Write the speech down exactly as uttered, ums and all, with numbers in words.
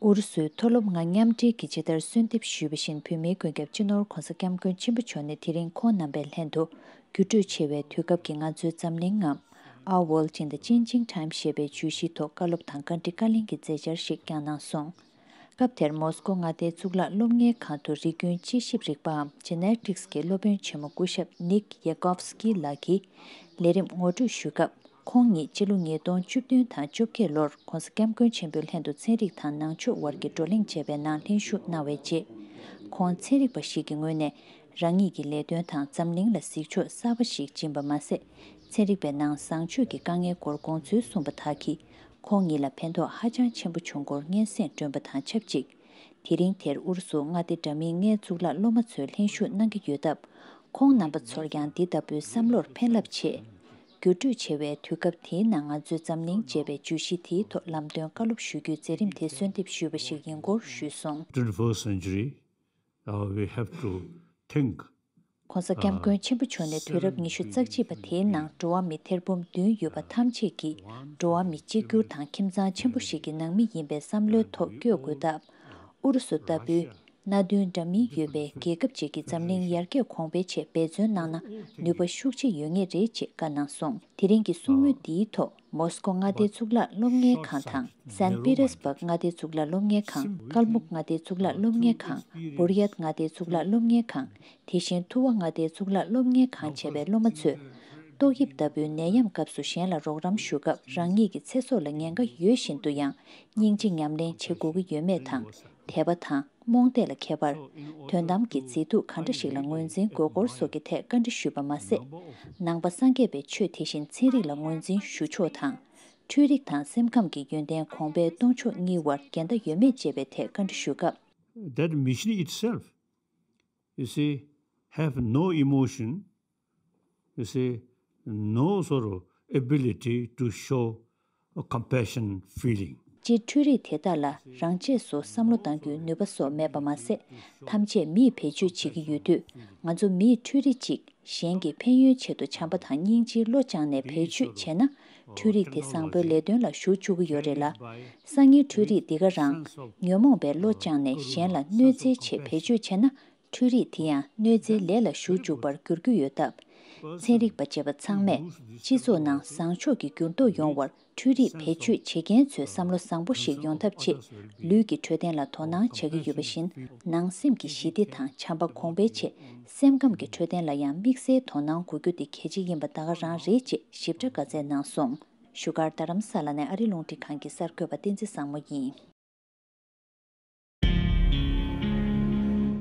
ཨུ་རུ་སུའི་མཐོ་སློབ་ལྔ་མཉམ་འབྲེལ་གྱིས་ཇི་ལྟར་གསོལ་འདེབས་ཞུས་པ་བཞིན། བོད་མིའི་མགོན་སྐྱབས་སྤྱི་ནོར་༧གོང་ས་༧སྐྱབས་མགོན་ཆེན་པོ་མཆོག་ནས་དེ་རིང་ཁོང་རྣམ་པའི་ལྷན་དུ་འགྱུར་འགྲོས་ཆེ་བའི་དུས་སྐབས་ཀྱི་ང་ཚོའི་འཛམ་གླིང་ངམ་Our World in the Changing Times ཞེས་པའི་བརྗོད་གཞིའི་ཐོག་བཀའ་སློབ་དང་བཀའ་འདྲི་བཀའ་ལན་གྱི་མཛད་འཆར་ཞིག་བསྐྱངས་གནང་སོང་། སྐབས་དེར་མོ་སི་ཀོ་མངའ་སྡེའི་གཙུག་ལག་སློབ་གཉེར་ཁང་དུ་རིགས་རྒྱུན་དཔྱད་ཞིབ་རིག་པའམ་Genetics གྱི་སློབ་དཔོན་ཆེན་མོ་སྐུ་ཞབས་Nick Yakovsky ལགས་ཀྱིས་ལས་རིམ་ངོ་སྤྲོད་ཞུས་སྐབས། ཁོང་ཉིད་སྤྱི་ལོ་ཉིས་སྟོང་བཅུ་བདུན་དང་བཅོ་བརྒྱད་ལོར་༧གོང་ས་༧སྐྱབས་མགོན་ཆེན་པོའི་ལྷན་དུ་ཚན་རིག་དང་ནང་ཆོས་དབར་གྱི་བགྲོ་གླེང་བྱས་པའི་ནང་ལྷན་ཞུགས་གནང་བའི་རྗེས། ཁོང་ཚན་རིག་པ་ཞིག་གི་ངོས་ནས་རང་ཉིད་ཀྱི་ལས་དོན་དང་འཛམ་གླིང་ལ་གཟིགས་ཕྱོགས་གསར་པ་ཞིག་སྦྱིན་པ་མ་ཟད། ཚན་རིག་པའི་ནང་བཟང་སྤྱོད་ཀྱི་དཀའ་ངལ་སྐོར་དགོངས་ཚུལ་གསུངས་པ་དག་གིས་ཁོང་ཉིད་ལ་ཕན་ཐོགས་ཧ་ཅང་ཆེན་པོ་བྱུང་སྐོར་སྙན་སེང་བསྒྲོན་པ་དང་ཆབས་ཅིག་དེ་རིང་དེར་ཨུ་རུ་སུ་མངའ་སྡེ་འདྲ་མིན་ལྔའི་གཙུག་ལག་སློབ་མ་ཚོས་ལྷན་ཞུགས་གནང་གི་ཡོད་སྟབས། ཁོང་རྣམ་པ་ཚོར་ཡང་འདི་ལྟ་བུའི་བསམ་བློར་ཕན་རླབས་ཆེ། འགྱུར་འགྲོས་ཆེ་བའི་དུས་སྐབས་དེའི་ནང་ང་ཚོའི་འཛམ་གླིང་ཅེས་པའི་བརྗོད་གཞི་དེའི་ཐོག་ལམ་སྟོན་བཀའ་སློབ་ཞུ་རྒྱུའི་མཛད་རིམ་དེ་གསོལ་འདེབས་ཞུས་པ་ཞིག་ཡིན་སྐོར་ཞུས་སོང་། twenty-first century, uh, we have to think. ༸གོང་ས་༸སྐྱབས་མགོན་ཆེན་པོ་མཆོག་ནས་དུས་རབས་ཉི་ཤུ་རྩ་གཅིག་པ་དེའི་ནང་འགྲོ་བ་མི་ཐེར་འབུམ་བདུན་ཡོད་པ་ཐམས་ཅད་ཀྱིས་འགྲོ་བ་མི་གཅིག་གྱུར་དང་ཁྱིམ་ཚང་ཆེན་པོ་ཞིག་གི་ནང་མི་ཡིན་པའི་བསམ་བློའི་ཐོག་བསྐྱོད་དགོས་སྟབས། ཨུ་རུ་སུ་ལྟ་བུའི་མནའ་མཐུན་འདྲ་མིན་ཡོད་པའི་རྒྱལ་ཁབ་ཅིག་གིས་འཛམ་གླིང་ཡར་རྒྱས་གོང་འཕེལ་ཆེད་འབད་བརྩོན་གནང་ན་ནུས་པ་ཤུགས་ཆེ་ཡོད་ངེས་རེད་ཅེས་བཀའ་གནང་སོང་། དེ་རིང་གི་གསུང་མོལ་འདིའི་ཐོག་མོ་སི་ཀོ་མངའ་སྡེའི་གཙུག་ལག་སློབ་གཉེར་ཁང་དང་། སན་པི་ཏེར་སྦུག་མངའ་སྡེའི་གཙུག་ལག་སློབ་གཉེར་ཁང་། ཀལ་མུག་མངའ་སྡེའི་གཙུག་ལག་སློབ་གཉེར་ཁང་། བུར་ཡད་མངའ་སྡེའི་གཙུག་ལག་སློབ་གཉེར་ཁང་། དེ་བཞིན་ཐུ་ཝ་མངའ་སྡེའི་གཙུག་ལག་སློབ་གཉེར་ཁང་བཅས་པའི་སློབ་མ་ཚོས། ཏོག་དབྱིབས་ལྟ་བུའི་ནད་ཡམས་སྐབས་སུ་གཞན་ལ་རོགས་རམ་ཞུ་སྐབས་རང་ཉིད་ཀྱི་ཚེ་སྲོག་ལ་ཉེན་ཁ་ཡོད་བཞིན་དུ་ཡང་སྙིང་རྗེ་ཉམས་ལེན་བྱེད་དགོས་ཀྱི་ཡོད་མེད་དང་། དད་པ་དང་རྨོངས་དད་ལ་ཁྱད་པར། དོན་དམ་གྱི་མཛེས་སྡུག་གང་འདྲ་ཞིག་ལ་ངོས་འཛིན་དགོས་སྐོར་སོགས་ཀྱི་ཐད་བཀའ་འདྲི་ཞུས་པ་མ་ཟད། ནང་པ་སངས་རྒྱས་པའི་ཆོས་དེ་བཞིན་ཚན་རིག་ལ་ངོས་འཛིན་ཞུ་ཕྱོགས་དང་། འཕྲུལ་རིག་དང་སེམས་ཁམས་ཀྱི་ཡོན་ཏན་གོང་འཕེལ་གཏོང་ཕྱོགས་གཉིས་དབར་འགལ་ཟླ་ཡོད་མེད་ཅེས་པའི་ཐད་བཀའ་འདྲི་ཞུས་སྐབས། That mission itself, you see, have no emotion, you see, no sort of ability to show a compassion feeling. སྤྱིར་འཕྲུལ་རིག་དེ་དག་ལ་རང་ཆས་སུ་བསམ་བློ་གཏང་རྒྱུའི་ནུས་པ་སོགས་མེད་པ་མ་ཟད། ཐམས་ཅད་མིས་བེད་སྤྱོད་བྱེད་ཀྱི་ཡོད་དུས། ང་ཚོ་མིས་འཕྲུལ་རིག་ཅིག་གཞན་གྱི་ཕན་ཡོན་ཆེད་དུ་བྱམས་པ་དང་སྙིང་རྗེའི་བློ་བཅངས་ནས་བེད་སྤྱོད་བྱས་ན། འཕྲུལ་རིག་དེ་བཟང་པོའི་ལས་དོན་ལ་ཞུགས་བཅུག་གི་ཡོད་རེད་ལ། སང་ཉིན་འཕྲུལ་རིག་འདི་ག་རང་ཉོན་མོངས་པའི་བློ་བཅངས་ནས་གཞན་ལ་གནོད་འཚེའི་ཆེད་བེད་སྤྱོད་བྱས་ན། འཕྲུལ་རིག་དེ་ཡང་གནོད་འཚེའི་ལས་ལ་ཞུགས་འཇུག་པར་འགྱུར་རྒྱུ་ཡོད་སྟབས། ཚན་རིག་པ་བཅས་པ་ཚང་མས་སྤྱི་ཚོགས་ནང་བཟང་ཕྱོགས་ཀྱི་འགྱུར་ལྡོག་ཡོང་བར་འཕྲུལ་རིག་བེད་སྤྱོད་བྱེད་མཁན་ཚོའི་བསམ་བློ་བཟང་པོ་ཞིག་ཡོང་ཐབས་ཆེད་ལུས་ཀྱི་འཕྲོད་བསྟེན་ལ་དོ་སྣང་བྱ་གི་ཡོད་པ་བཞིན། ནང་སེམས་ཀྱི་ཞི་བདེ་དང་བྱམས་པ་གོང་འཕེལ་ཆེད་སེམས་ཁམས་ཀྱི་འཕྲོད་བསྟེན་ལ་ཡང་དམིགས་བསལ་དོ་སྣང་དགོས་རྒྱུ་དེ་གལ་ཆེ་ཡིན་པ་ད་ག་རང་རེད་ཅེས་ཞིབ་ཕྲ་བཀའ་སྩལ་གནང་སོང་། བཞུགས་སྒར་རྡ་རམ་ས་ལ་ནས་ཨ་རིའི་རླུང་འཕྲིན་ཁང་གི་གསར་འགོད་པ་བསྟན་འཛིན་བཟང་མོ་ཡིན།